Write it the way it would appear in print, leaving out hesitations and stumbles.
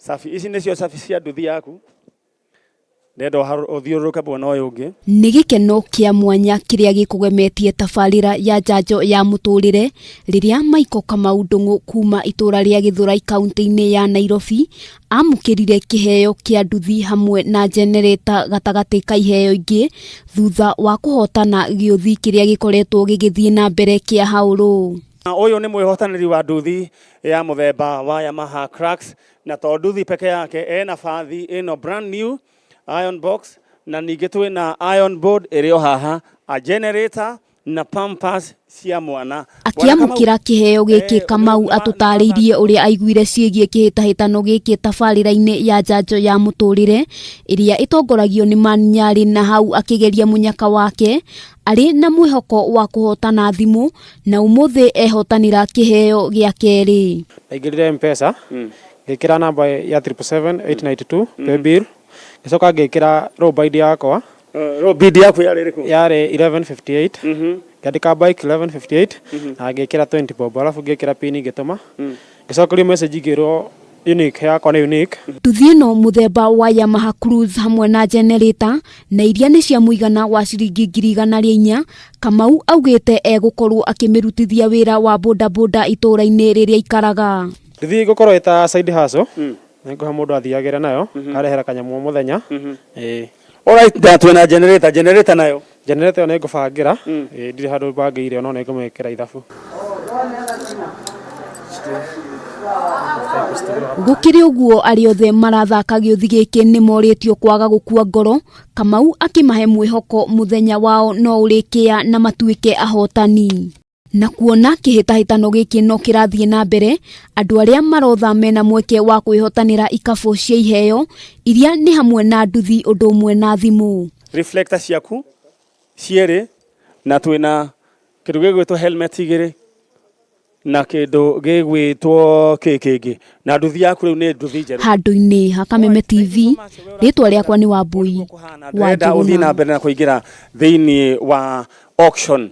Cabi ici nĩcio cabi cia nduthi yaku. Ndĩrenda ũthiũrũrũke mwena ũyũ ũngĩ. Nĩ gĩkeno kĩa mwanya kĩrĩa gĩkũgemetie tabarĩra ya njanjo ya mũtũrĩre rĩrĩa Michael Kamau Ndung'u kuma itũra rĩa Gĩthũrai kaunti-inĩ ya Nairobi amũkĩrire kĩheo kĩa nduthi hamwe na njenereta gatagatĩ ka iheo ingĩ thutha wa kũhotana gĩũthi kĩrĩa gĩkoretwo gĩgĩthiĩ na mbere kĩa Haũrũ. Ũyũ nĩ mwĩhotanĩri wa nduthi ya mũthemba wa Yamaha Crux na to nduthi peke yake ena bathi ĩno brand new iron box na ningĩ twĩna iron board ĩrĩ o haha a generator na pampers cia mwana. Akĩamũkĩra kĩheo gĩkĩ Kamau atũtarĩirie ũrĩa aiguire ciĩgiĩ kĩhĩtahĩtano gĩkĩ tabarĩra-inĩ ya njanjo ya mũtũrĩre ĩrĩa ĩtongoragio nĩ Man Nyarĩ na hau akĩgeria mũnyaka wake arĩ na mwĩhoko wa kũhotana thimũ na ũmũthĩ ehotanĩra kĩheo gĩa kerĩ. Ndaingĩrire M-Pesa, ngĩkĩra namba ya 777 892 paybill, ngĩcoka ngĩkĩra row bid yakwa. Row bid yaku yarĩ ĩrĩkũ? Yarĩ 1158, ngĩandĩka bike 1158 na ngĩkĩra 20 bob, arabu ngĩkĩra pin ngĩtũma, ngĩcokerio message ngĩrwo unique yakwa nĩ unique. Nduthi ĩno mũthemba wa Yamaha Cruise hamwe na generator na iria nĩ cia mũigana wa ciringi 400,000, Kamau augĩte egũkorwo akĩmĩrutithia wĩra wa bodaboda itũra-inĩ rĩrĩa aikaraga. Nduthi ĩgũkorwo ĩta side hustle, nĩ ngũhe mũndũ athiagĩre nayo, karehera kanyamũ o mũthenya. Ĩĩ. Alright, na twĩna generator, generator nayo. Generator ĩyo nĩ ngũbangĩra, ĩĩ ndirĩ handũ bangĩire no nĩ ngũmĩkĩra ithabu. Gũkĩrĩ ũguo arĩa othe marathaka gĩũthi gĩkĩ nĩ morĩtio kwaga gũkua ngoro, Kamau akĩmahe mwĩhoko mũthenya wao no ũrĩkĩa na matuĩke ahotani. Na kuona kĩhĩtahĩtano gĩkĩ no kĩrathiĩ na mbere, andũ arĩa marotha mena mweke wa kwĩhotanĩra ikabũ cia iheo iria nĩ hamwe na nduthi ũndũ ũmwe na thimũ. Reflector ciaku cierĩ na twĩna kĩndũ gĩgwĩtwo helmet igĩrĩ na kĩndũ gĩgwĩtwo kĩ kĩngĩ na nduthi yaku rĩu nĩ nduthi njerũ. Handũ-inĩ ha Kameme TV, rĩtwa rĩakwa nĩ Wambui wa Ndĩrenda ũthiĩ na Njũgũna. mbere na kũingĩra thĩinĩ wa auction.